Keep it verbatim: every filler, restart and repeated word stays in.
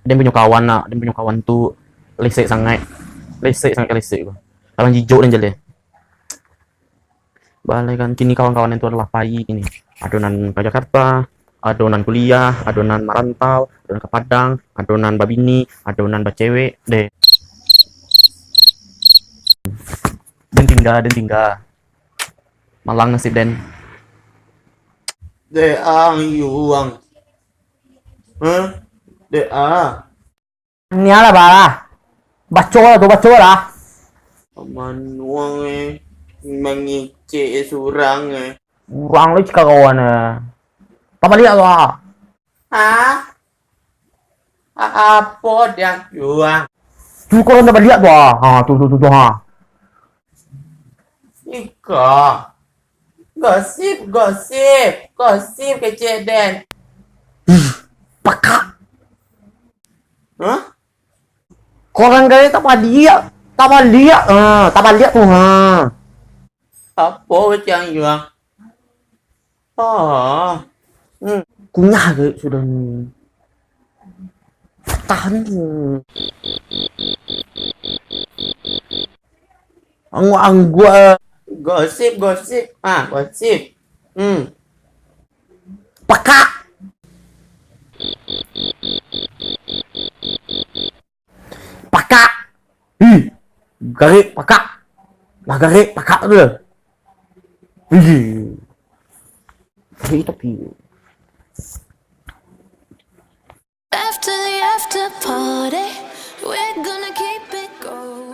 Den punyo kawan nak, den punyo kawan tu lesek sangaik. Lesek sangaik ka lesek ko. Dalam jijok den jaleh. Baleh kan, kini kawan-kawan den tu adolah pai kini. Ado nan ka Jakarta, ado nan kuliah, ado nan marantau, ado nan ka Padang, ado nan babini, ado nan bacewek, deh. Den tingga, den tingga. Malang nasib den. Dek ang yuang. Hah? Dek a. Nialah balah. Baco lah tu, baco lah. Manuang eh. Mangecek eh surang eh. Urang lai cikaroan eh. Tabaliak tu ah. Hah? A-, apo diang yuang? Tu kalau tabaliak tu ah. Ha, tu, tu, tu, tu, ha. Iko. Gosip, gosip, gosip kecek den. Pakak. Hah? Korang gaya tabaliak, tabaliak, ha, tabaliak tu, ha. Apo kecek yuang? Oh. Hmm. Kunyah gaya sudah ni. Tahan ni. Angguk-angguk. Gosip, gosip. Ah, gosip. Hmm. Pakak. Pakak. Ih. Garik pakak. Lah garik pakak tu. Ih. Garik tapi. After the after party, we're gonna keep it going.